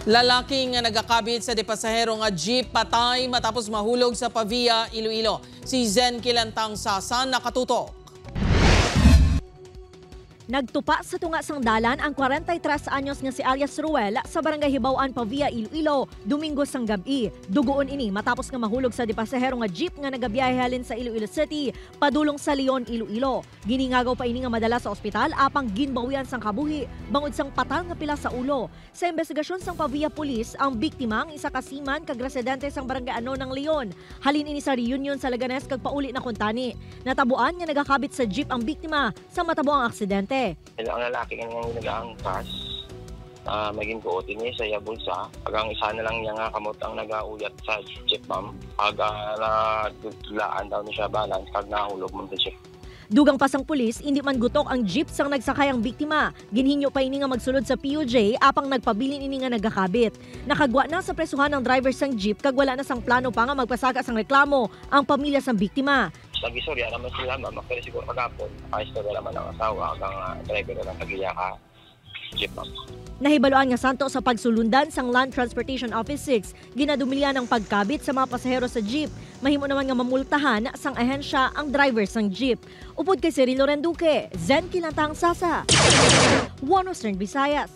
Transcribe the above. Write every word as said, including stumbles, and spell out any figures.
Lalaki nga nagakabit sa di pasahero nga jeep patay matapos mahulog sa Pavia, Iloilo. Si Zen Kilantang Sasa nakatutok. Nagtupa sa tunga sang dalan ang kwarenta y tres anyos nga si alias Ruel sa Barangay Hibaw-an, Pavia, Iloilo, Domingo sang gab-i. Dugoon ini matapos nga mahulog sa di pasahero nga jeep nga nagabiyahe halin sa Iloilo City padulong sa Leon, Iloilo. Giningagaw pa ini nga madala sa ospital apang ginbawian sang kabuhi bangod sang patal nga pila sa ulo. Sa imbestigasyon sang Pavia Police, ang biktima ang isa ka seaman kag residente sang Barangay Anonang, Leon. Halin ini sa reunion sa Leganes kag pauli na kuntani. Natabuan nga nagakabit sa jeep ang biktima sa matabo ang aksidente. Ang lalaki nga nagaangkas, ah, may ginkuot ini sa iya bulsa. Kag ang isa na lang niya nga kamot ang nagauyat sa jeep, ma'am. Kag, ah, nadudlaan daw ni siya balance kag nahulog man sa jeep. Dugang pa sang pulis, indi man gutok ang jeep sang nagsakay ang biktima. Ginhinyo pa ini nga magsulod sa P U J apang nagpabilin ini nga nagakabit. Nakagwa na sa presuhan ang driver sang jeep kag wala na sang plano pa nga magpasaka sang reklamo ang pamilya sang biktima. Nagistorya naman sila, ma'am, pero siguro kagapon, nakaistorya naman ang asawa, ang, ah, driver na lang tagiya ka jeep, ma'am. Nahibaluan nga santo sa pagsulundan sang Land Transportation Office six, ginadumilian ang pagkabit sa mga pasahero sa jeep. Mahimo naman nga mamultahan sang ahensya ang driver sang jeep. Upod kay Cirilo Renduque, Zen Kilantang Sasa, One Western Visayas.